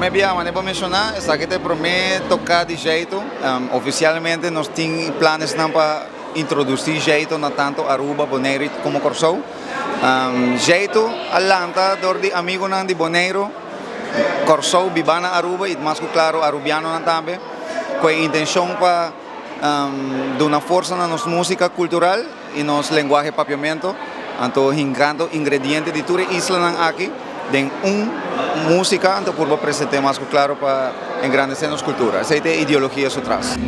Promé bia, manera bo a menshoná, esaki ta e promé toká di Jeito. Ofisialmente nos tin planesnan pa introdusí Jeito na tantu Aruba, Boneiru komo Kòrsou. Jeito a lanta dor di amigunan di Boneiru, Kòrsou, bibá na Aruba i mas ku klaro arubianonan tambe, ku e intenshon pa duna forsa na nos músika kultural i nos lenguahe papiamentu. Anto hinkando ingrediente di tur e islanan aki den un músika, anto purba present'é mas ku klaro pa engrandesé nos kultura. Esei ta e ideologia su tras.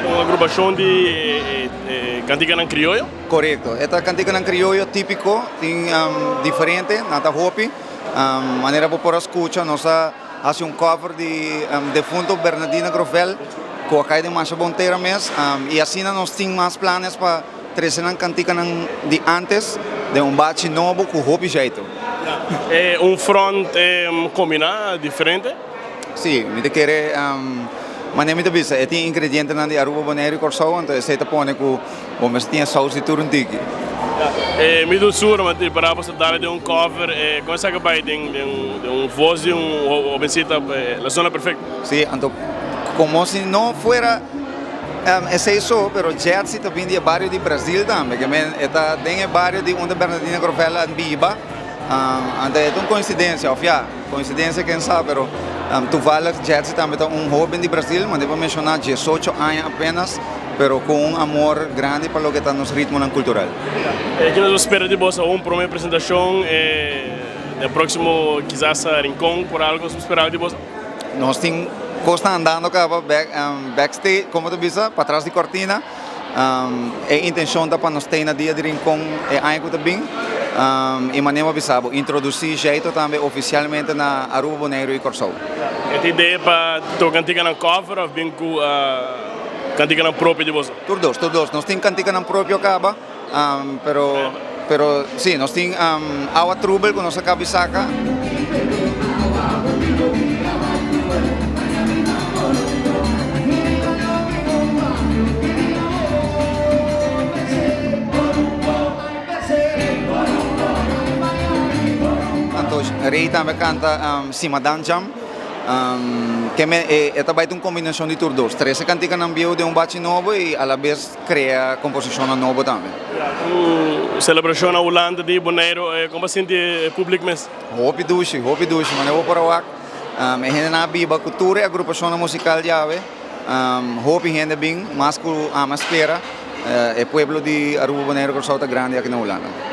Un agrupashon di kantikanan krioyo? Korekto. E ta kantikanan krioyo típiko, tin diferente, nan ta hopi. Manera bo por a skucha nos a hasi un cover di defunto Bernadina Grovel ku a kai den masha bon tera mes i asina nos tin mas planes pa trese nan kantikanan di antes den un bachi nobo ku hopi jeito. E un front kombiná diferente? Sí, mi ta kere manera mi ta bisa e tin ingredientenan di Aruba, Boneiru i Kòrsou anto esei ta pone ku Bo mester tin e saus di tur un tiki. E mi dulsura ma prepara pa dale den un cover e con esaki bay den den un voz di un hobencita la zona perfecta. Si, anto como si no fuera esey so, pero Jetsi ta bin di e bario di Brazil tambe, ke men e ta den e bario di unda Bernardina Grovel a biba, anto e ta un coincidencia, of ya, coincidencia ken sa, pero toevallig Jetsi tambe ta un hoben di Brazil, mande pa menciona diesocho aña apenas. Pero cu un amor grandi pa loke ta nos ritmonan cultural. E ki nos a spera di boso a un prome presentacion den proximo kizas Rincon por algo nos por spera di boso? Nos tin cosnan andando caba backstage, como ta bisa, patras di cortina. E intencion ta pa nos tei na dia di Rincon e aña cu ta bin. Y manera bo a bisa bo, introduci Jeito tambe oficialmente na Aruba, Boneiru y Corsou. E ta idea pa toca antiganan cover of bin cu. Kantikanan propio di boso? Tur dos, tur dos. Nos tin kantikanan propio kaba, pero, pero si, nos tin Awa Trubel ku nos a kabi saka. Anto Rey tambe a kanta Simadan Jam. Keme e ta bai ta un kombinashon di tur dos, trese kantikanan bieu den un bachi nobo i alabes krea komposishonnan nobo tambe. Un selebrashon na Hulanda di Boneiru, kon bo a sinti e publik mes? Hopi dushi, hopi dushi, manera bo por a wak e hendenan a biba ku tur e agrupashonnan musikal djawe, hopi hende bin, mas ku ami a spera, e pueblo di Aruba, Boneiru, Kòrsou ta grandi aki na Hulanda.